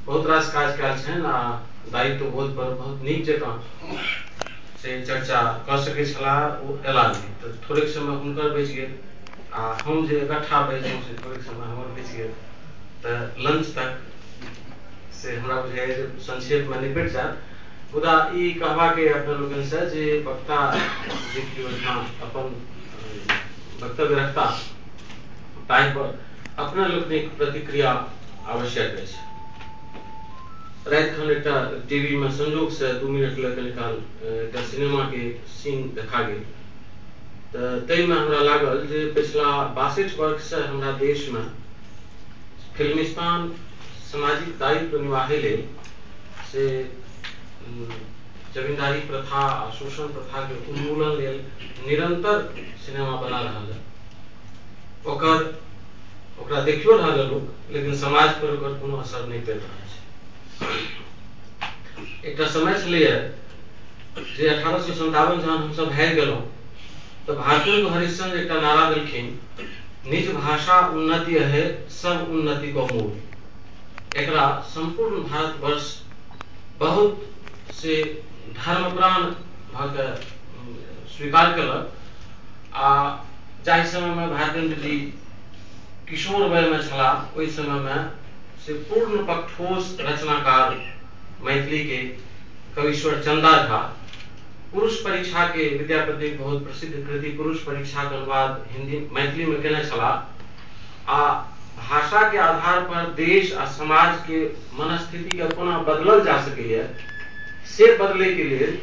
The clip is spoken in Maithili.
बहुत रास काज कयल छनि आ दायित्व बोध पर बहुत नीक जकाँ से चर्चा कऽ सकैत छलाह, ओ अयला नहि, तऽ थोड़ेक समय हुनकर बचि गेल आ हम जे इकट्ठा बजलहुँ से थोड़ेक समय हमर बचि गेल। तऽ लंच तक से हमरा बुझाइए जे संक्षेपमे निपटि जायत। मुदा ई कहबाक अपने लोकनिसँ जे वक्ता जे केओ एहिठाम अपन वक्तव्य रखता ताहि पर अपना लोकनिक प्रतिक्रिया आवश्यक अछि। राति खन एकटा टीवी में संजोग से 2 मिनट लग कनिकाल एकटा सिनेमा के सीन देखा गेल, तऽ ताहिमे हमरा लागल जे पिछला 62 वर्षसँ हमरा देशमे फिल्मिस्तान सामाजिक दायित्व निवाहै लेल से जमींदारी प्रथा आ शोषण प्रथा के उन्मूलन लेल निरंतर सिनेमा बना रहल है। ओकरा देखियो रहल है लोक, लेकिन समाज पर ओकर कोनो असर नहि पड़ि रहल छै। एकटा समय छलैए जे 1857 जहन हमसब हारि गेलहुँ तऽ भारतेन्दु हरिश्चंद्र एकटा नारा देलखिन, निज भाषा उन्नति है सब उन्नति को मूल। एकरा सम्पूर्ण भारतवर्ष बहुत से धर्मप्राण भऽ कऽ स्वीकार केलक। आ जाहि समयमे भारतेन्दु जी किशोर वयमे छलाह ओहि समयमे से पूर्ण पकठोस रचनाकार मैथिली के कवीश्वर चंदा झा पुरुष परीक्षा के विद्यापतिक बहुत प्रसिद्ध कृति पुरुष परीक्षा के अनुवाद हिंदी मैथिली में केने छलाह आ भाषा के आधार पर देश आ समाज के मनस्थिति के कोना बदलल जा सकैए से बदले के लेल